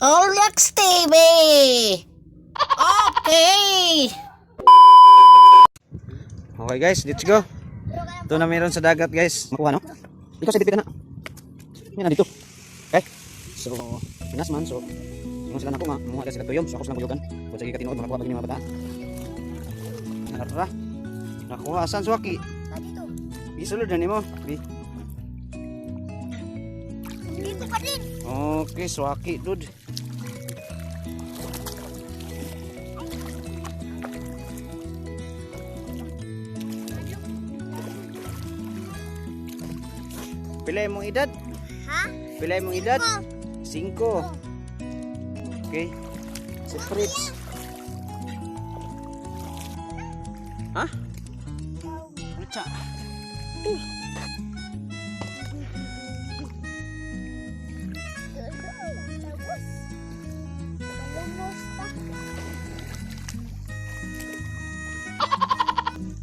Olrex TV! Okay! Okay guys, let's go. Ito na meron sa dagat, guys. Makuha, no? Ikaw sa dipit na. Yan na dito. Okay. So, Pinas man. So, ingon sila nako nga muha sila tuyom. So ako silang buyugan. Kung sige katinuod makakuha pag mga bata. Tara. Nakuha asan suwaki? Dito. Isulod na nimo. Bi. Dito pa din. Okay, suwaki dude. Pila imong edad? Ha? Pila imong edad? 5. Okay. Si Fritz. Ha? Ano? Tapos. Lumos pa.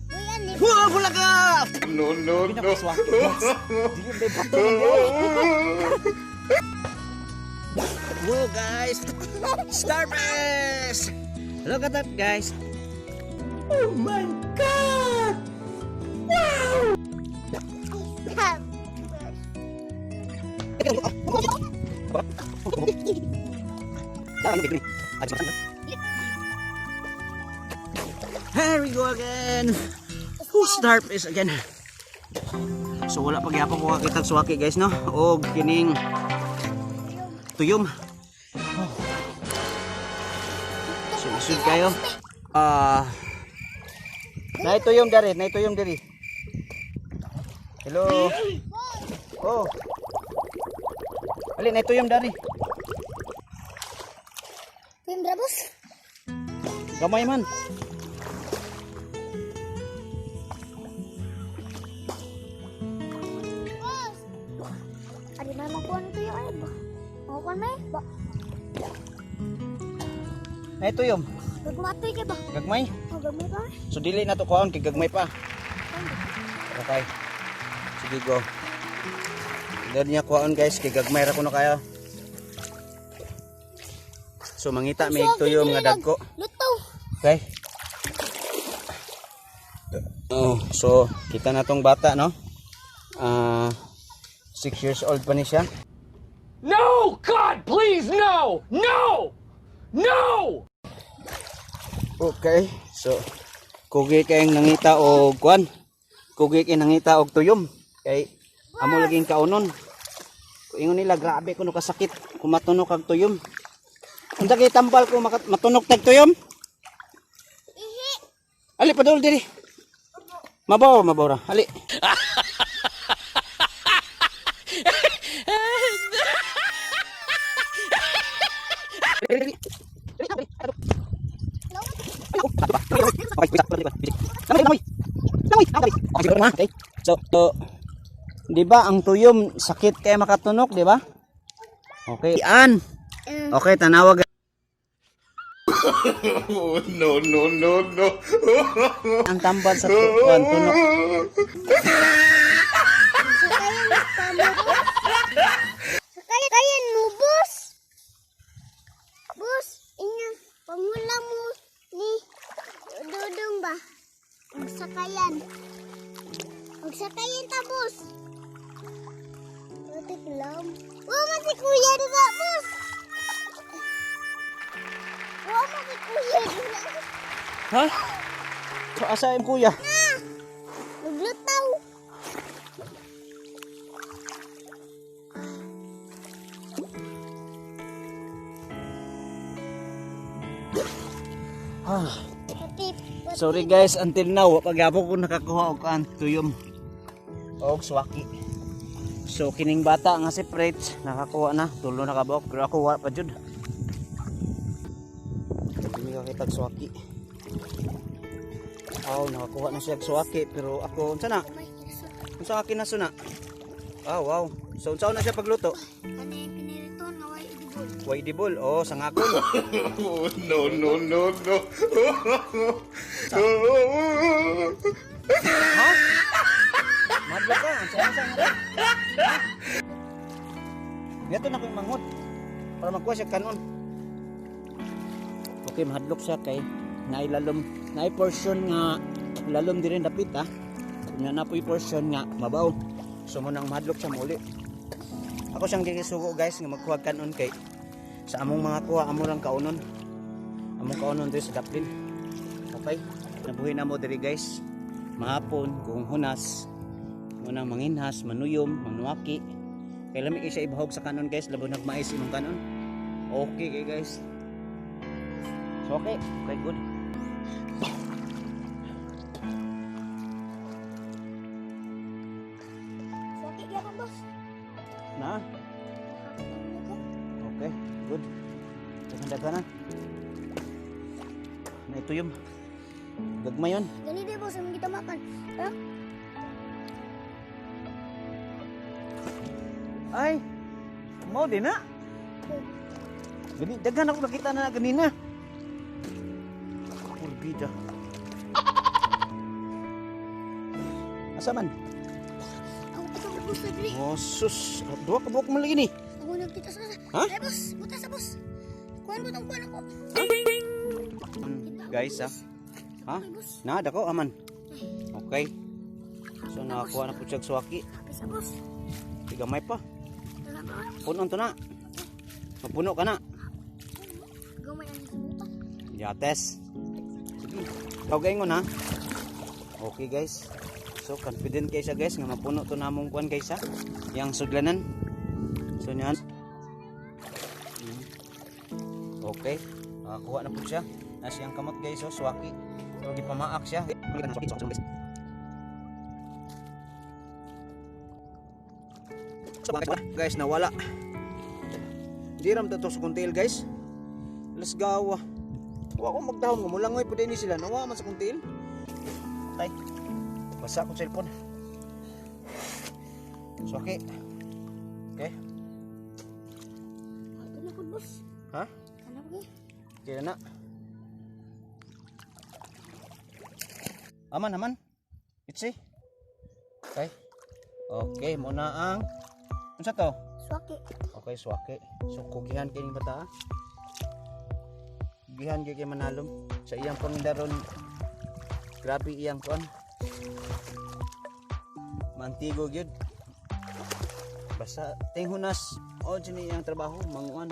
Uy, ano? Wah, bulaga! No, no, no. Whoa, guys! Starfish! Look at that, guys! Oh my God! Here we go again! Oh, starfish again. So wala pa gyapon ko kakita suwaki, guys, no? Og kining tuyom. Oh. So isud kayo. Ah. Nay tuyom diri, nay tuyom diri. Hello. Oh. Ali, nay tuyom diri. Pimbra, boss. Gamay man. Boss. Adi may makuha nito yung ay ba? Makuha may ba? Nay tuyom. Gagmatoy ka ba? Gagmay. Oh, gagmay pa. So dili na to kuhaon kay gagmay pa. Okay. Sige, go. Dali niya kuhaon, guys, kay gagmay ra kuno kayo. So mangita may tuyom nga dagko. Luto. Okay. Oh, so kita na tong bata, no? Ah, 6 years old pa ni siya. No! God, please, no! No! No! Okay. So kugi kayong nangita og kuan. Kugi kay nangita og tuyom kay amo laging kaunon. Ingon nila grabe kuno kasakit kung matunok kag tuyom. Unsa kay tambal ko matunok tag tuyom? Ihi. Ali padul diri. Mabaw, mabaw ra. Ali. Okay. So, di ba ang tuyom sakit kay makatunok, di ba? Okay. An. Okay, tanawag. Oh, no, no, no, no. Ang tambal sa tuwan tunok. Sakayan pa mo, boss. Sakayan mo, boss. Boss, ina, pangula mo ni Dudong ba? Magsakayan. Magsakayan ta, boss. Matik lang. Wa man si kuya dito, boss. Wa man si kuya dito. Ha? So asa im kuya? Naglutaw. Ah. Pati, pati. Sorry guys, until now wa pagyapon ko nakakuha og kan tuyom og swaki. So kining bata nga si Fritz nakakuha na, tulo na kabuok pero ako wa pa jud. Hindi ka kitag swaki. Oh, nakakuha na siya og swaki pero ako unsa na? Unsa ka kinasuna? Ah, wow. So unsa na siya pagluto? Ano yung piniriton nga way idibol? Way dibol. Oh, sangakon. Oh, no, no, no, no. Ha? Madlo ka. Unsa na sa nga? Gato na ko yung manghod. Para magkuha siya kanon. Okay, mahadlok siya kay nailalom, naay portion nga lalom diri dapit ha. Nya na po'y portion nga mabaw. So mo nang mahadlok siya muli. Ako siyang gigisugo, guys, nga magkuha kanon kay sa among mga kuha amo lang kaunon. Among kaunon diri sa daplin. Okay? Nabuhi na mo diri, guys. Mahapon kung hunas mo nang manginhas, manuyom, manuaki. Kay lami kay siya ibahog sa kanon, guys, labo nagmais imong kanon. Okay kay, guys. So okay, okay good. Suwaki gyapon, boss. Na? Okay, good. Daghan na. Na ito yung gagmay yun. Gani di, boss, among gitamakan. Ha? Ay, mau din na. Gani, daghan ako nakita na ganina. Kurbida. Asa man? Ako pa sa boss na diri. Oh, sus. Duha ka buok man lagi ni. Ako nagkita sa. Ha? Ay, boss, buta sa boss. Kuan ko tong kuan ako. Guys, ah. Ha? Ay, boss. Na, dako aman. Okay. So nakakuha na po siya og suwaki. Happy sa boss. Gamay pa. Tara ba? Punon to na. Mapuno ka na. Gamay ang sa buta. Yates. Sige. Ikaw gaingon ha. Okay, guys. So confident kay siya, guys, nga mapuno to namong kuan, guys, ha. Yang sudlanan. So niyan. Okay. Nakakuha na po siya. Nasa iyang kamot, guys, so suwaki. So gipamaak siya. Guys, nawala. Di ram to sa kuntil, guys. Let's go. Wa ko magdahom nga mulangoy pud ni sila. Nawa man sa kuntil. Tay. Basa ko cellphone. So okay. Okay. Ato na po, boss. Ha? Kana po. Okay na. Aman, aman. Itsi. Okay. Okay, muna ang unsa to? Suwaki. Okay, swaki. So kugihan kini bata. Ah. Kugihan gyud kay manalom sa iyang pangindaron. Grabe iyang kuan. Mantigo gyud. Basta tinghunas o ni iyang trabaho manguan.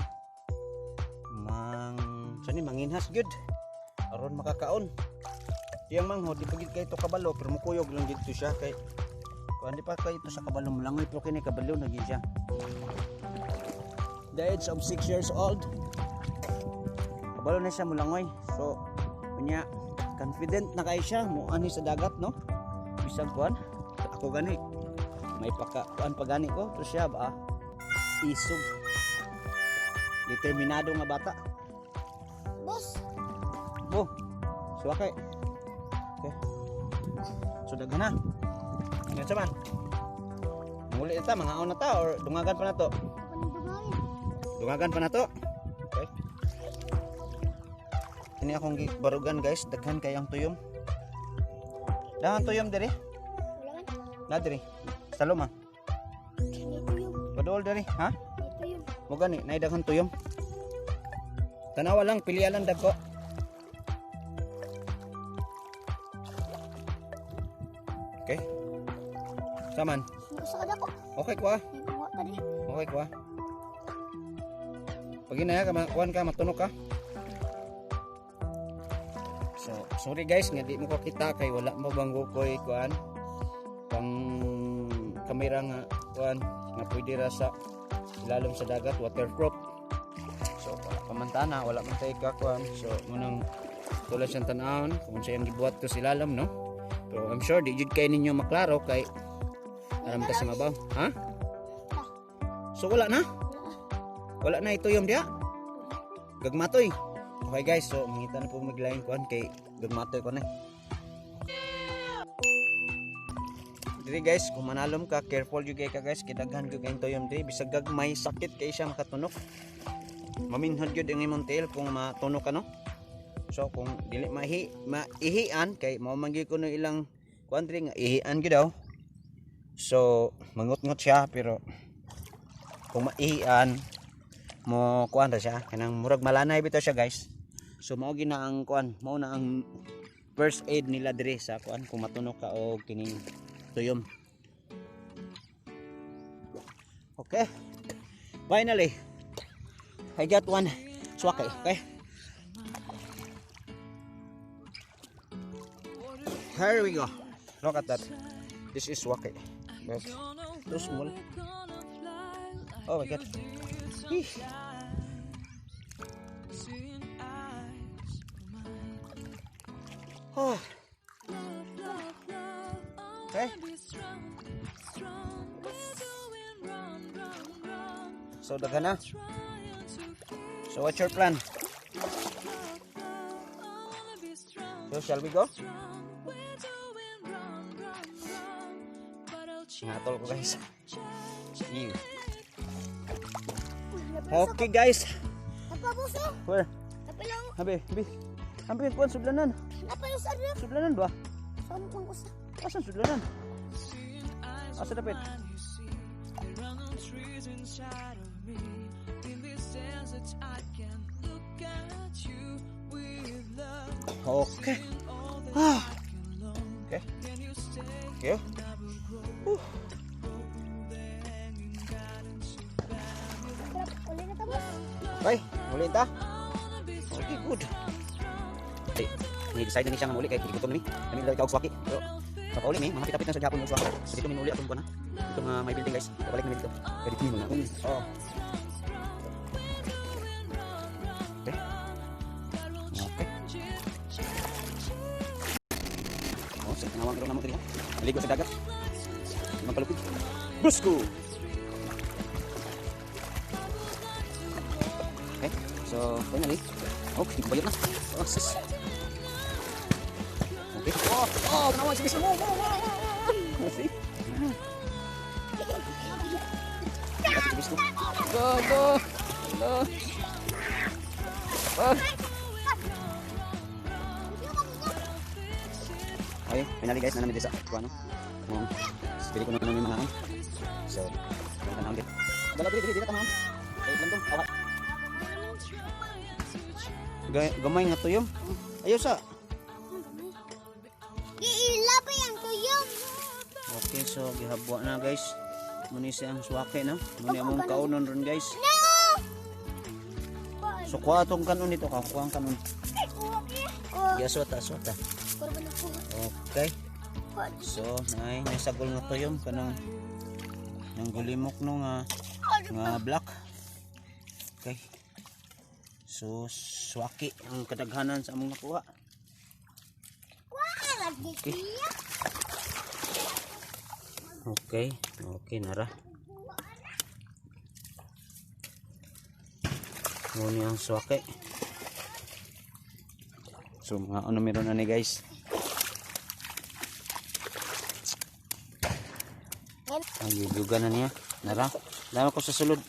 Mang sa ni manginhas gyud. Aron makakaon. Iyang manghod di pa gyud kay to kabalo pero mukuyog lang dito siya kay kuan di pa kay ito sa kabalo mulangoy pero kini kabalo na gyud siya. The age of 6 years old. Kabalo na siya mulangoy. So, unya, confident na kay siya mo ani sa dagat, no? Bisag kuan, ako gani. May paka kuan pa gani ko, pero siya ba isog. Determinado nga bata. Boss, Bo. So okay. Okay. So daghan na. Ano sa man? Muli na ta, mga na ta or dungagan pa na to? ako nang dugay. Dungagan pa na to. Okay. Ini akong barugan, guys, daghan kay ang tuyom. Daghan tuyom diri. Wala man. Na diri. Sa luma. May tuyom. Paduol diri, ha? May tuyom. Mo gani, nay daghan tuyom. Tanawa lang, pilian lang dagko. Okay. Saman. Gusto ka dako. Okay ko ah. May kuha pa di. Okay ko ah. Pag inaya ka, makuhan ka, matunog ka. So, sorry guys, nga di mo ko kita kay wala mo banggo ko'y kuan pang kamera nga kuan nga pwede ra sa ilalom sa dagat, waterproof. So, wala pa man tana, wala man tayo kakuan. So, munang tulad siyang tanawon kung siyang gibuhat to sa ilalom, no? Pero I'm sure di jud kay ninyo maklaro kay aram ka sa mabaw, ha? So wala na? Wala na ito yung diya? Gagmatoy. Okay guys, so mangita na po maglaing kuan kay gagmatoy ko na. Diri guys, kung manalom ka, careful jud kay ka, guys, kay daghan gyud kayong tuyom diri bisag gagmay sakit kay siya makatunok. Maminhod gyud ang imong tail kung matunok ka, no. So kung dili mahi maihian kay mao man gyud kuno ilang kuan diri nga ihian gyud daw. So mangut-ngot siya pero kung maihian Mo kuan ra siya, kanang murag malanay bitaw siya, guys. So mao gina ang kuan, mao na ang first aid nila diri sa kuan kung matunok ka og kining tuyom. Okay. Finally, I got one swaki. Okay. Here we go. Look at that. This is swaki. Look. Too small. Oh my God. Eesh. Oh. Okay. So daghan na. So what's your plan? So shall we go? Ngatol ko, guys. Ew. Okay, guys. Napabuso. Where? Napilaw. Abi, abi. Abi, kuan sudlanan. Napilaw sa ref. Sudlanan ba? Sa among usa. Asan sudlanan? Asa dapit? Okay. Ah. Okay. Okay. Whew. Uli na tapos. Okay, muli ta. Okay, good. Okay, ni-decide na ni siya nga muli kay gutom na mi. Kami lang ikaw swaki. Pero papauli mi, mga pitapit na sa Japon yung swaki. So dito mi muli atong kuan ha. Dito nga may building, guys. Pabalik na mi dito. Kay dito mi muna. Oh. Okay. Okay. Oh, sa tinawang iro namo diri ha. Maligo sa dagat. Magpalupig. Brusko. Okay, so finally, oh, hindi ko bayot na. Oh, sis. Okay. Oh, nawa, sige, sige. Oh. See? Ah. Sige, sige. Go, go. Go. Oh. Okay, finally, guys, na namin sa kuano. Dili ko na namin mga. So, tanawon dito. Dala dili dili dili tanawon. Ay, landong. Awa. Gamay nga tuyom. Ayaw sa. Giilapay ang tuyom. Okay, so gihabwa na, guys. Muni siya ang swake no. Muni among kaunon ron, guys. No! So kuha atong kanon dito ka, kuha ang kanon. Oh, Giaswata, aswata. korban na po. Okay. So, nay may sagol nga tuyom kanang nang gulimok no nga nga black. Okay. So, swaki ang kadaghanan sa among nakuha. Wah, lagi siya. Okay, nara. Muna ang swaki. So mga ano meron na ni, guys. Ang yugyugan na niya. Nara. Dama ko sa sulod.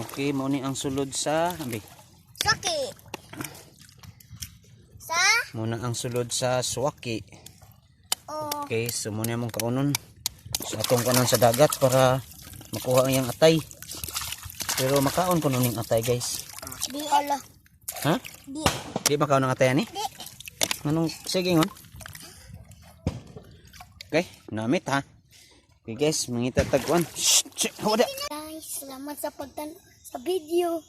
Okay, mao ni ang sulod sa abi. Saki. Sa? Muna ang sulod sa swaki. Oh, Okay, so muna mong kaunon. So atong kanon sa dagat para makuha ang iyang atay. Pero makaon ko ning atay, guys. Di ala. Ha? Di. Di makaon ang atay ani? Di. Anong sige ngon? Okay, namit ha. Okay guys, mangita tagkuan. Shh, shh, wala. Guys, salamat sa pagtan sa video.